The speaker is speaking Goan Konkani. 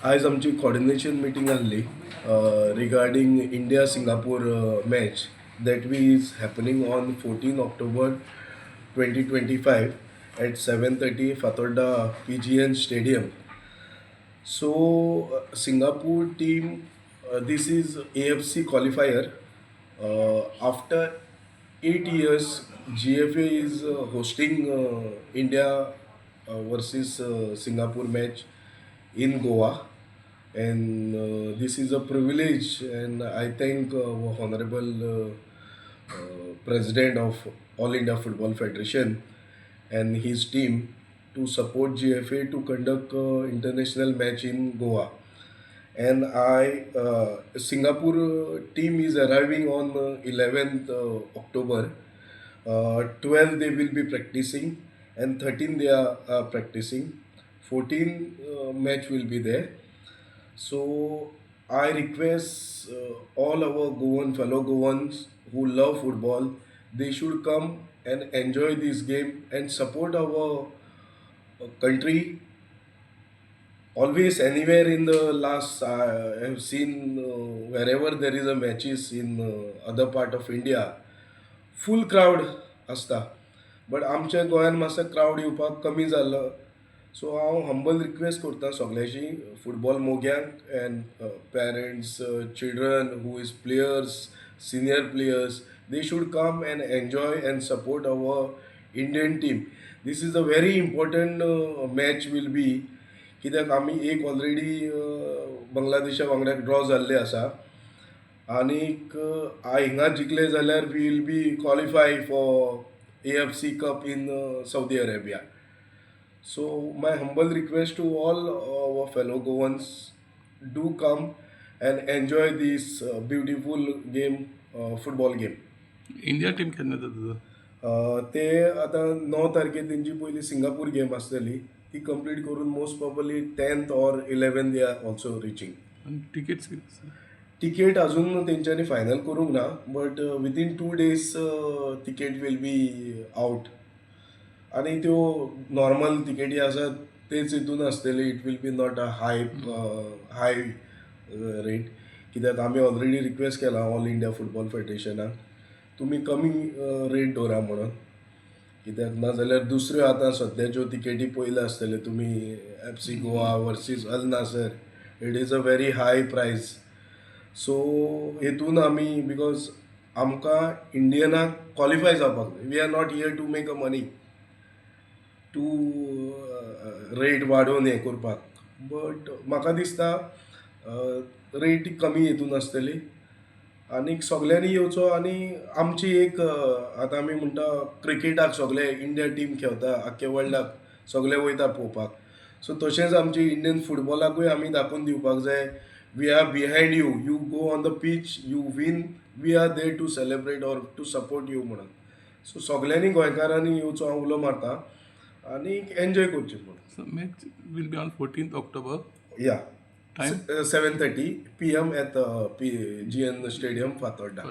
आयज आमची कॉर्डिनेशन मिटींग आहली regarding India Singapore match that we is happening on 14 October 2025 at 7:30, Fatorda PGN Stadium. So Singapore team, this is AFC qualifier. After 8 years, GFA is hosting India versus Singapore match in Goa, and this is a privilege, and I thank honorable president of All India Football Federation and his team to support GFA to conduct international match in Goa. And I Singapore team is arriving on 11th October. 12 they will be practicing and 13 they are practicing. 14 match will be there. So I request all our Goan fellow Goans who love football, they should come and enjoy this game and support our country. Always, anywhere in the last, I have seen wherever there is a matches in other part of India, full crowd आसता, बट आमच्या गोंयान मातसो क्रावड येवपाक कमी जाल्लो. सो हांव हंबल रिक्वेस्ट करता सगल्यांशी, football मोग्यांक and parents, children who is players, senior players, they should come and enjoy and support our Indian team. This is a very important match will be, कित्याक आमी एक ऑलरेडी बांगलादेशा वांगडा ड्रॉ जाल्ले आसा आनीक हिंगा जिखले जाल्यार we will be qualify for AFC Cup in Saudi Arabia. So my humble request to all our fellow Goans, do come and enjoy this beautiful game, football game. India team केन्ना येता तुजो? ते आतां 9 तारखेर तेंची पयली सिंगापूर गेम आसतली. ती कंप्लीट करून most probably 10th or 11th they are also reaching. आनी टिकेट्स कितें आसा? तिकेट अजून तेंच्यांनी फायनल करूंक ना, but within 2 days ticket will be out आनी त्यो नॉर्मल तिकेटी आसात तेच हितून आसतली. It will be not a high rate, कित्याक आमी ऑलरेडी रिक्वेस्ट केला ऑल इंडिया फुटबॉल फेडरेशनाक, तुमी कमी रेट दवरा म्हणून, कित्याक नाजाल्यार दुसऱ्यो आतां सद्या ज्यो तिकेटी पयल्या आसतल्यो तुमी, FC Goa versus Al Nassr, it is a very high price. So हेतून आमी, because आमकां इंडियनाक क्वॉलिफाय जावपाक जाय. We are not here to make a money, to rate वाडोवन हें करपाक, बट म्हाका दिसता रेट कमी हितून आसतली आनीक सगल्यांनी येवचो. आनी आमची एक, आतां आमी म्हणटा क्रिकेटाक सगले इंडिया टीम खेळटा, आख्खे वर्ल्डाक सगले वयता पळोवपाक, सो तशेंच आमची इंडियन फुटबॉलाकूय आमी दाखोवन दिवपाक जाय, we are behind you. You go on the pitch, you win, we are there to celebrate or to support you म्हणून. सो सगल्यांनी गोंयकारांनी येवचो हांव उलो मारता आनी एन्जॉय करचें म्हणून. So match will be on 14th October. या. Time? 7:30 PM at PGN Stadium, Fatorda.